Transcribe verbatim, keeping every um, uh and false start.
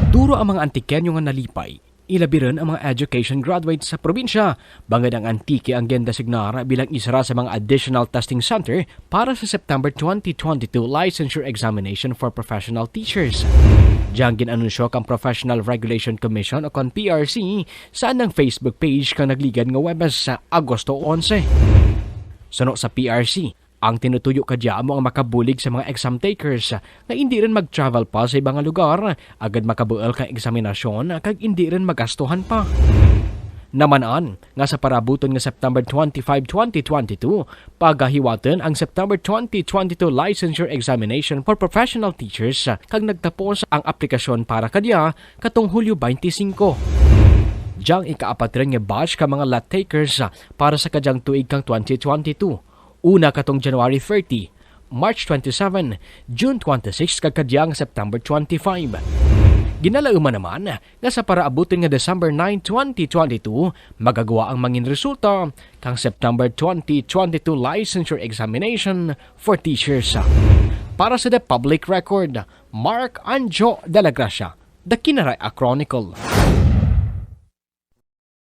Duro ang mga Antiqueño nga nalipay, ilabi run ang mga education graduates sa probinsya, bangud ang Antique ang gindesignar bilang isara sa mga additional testing center para sa September twenty twenty-two licensure examination for professional teachers. Dyang gin-anunsyo kang Professional Regulation Commission o kon P R C sa anang Facebook page kang nagligad nga Huwebes sa Agosto onse. Suno sa P R C, ang tinutuyo kadya amo ang makabulig sa mga exam takers nga indi run mag-travel pa sa iba nga lugar, agud makabuul kang eksaminasyon kag indi run magastuhan pa. Naman-an nga sa paraabuton nga September twenty-five, twenty twenty-two, pagahiwatun ang September twenty twenty-two licensure examination for professional teachers, kag nagtapos ang aplikasyon para kadya katong Hulyo twenty-five. Dyang ikaapat run nga batch ka mga LET takers para sa kadyang tuig kang twenty twenty-two. Una katong January thirty, March twenty-seven, June twenty-six, kag kadyang September twenty-five. Ginalauman naman nga sa paraabuton nga December nine, twenty twenty-two, magagwa ang mangin resulta kang September twenty twenty-two licensure examination for teachers. Para sa The Public Record, Mark Anjo de la Gracia, The Kinaray-a Chronicle.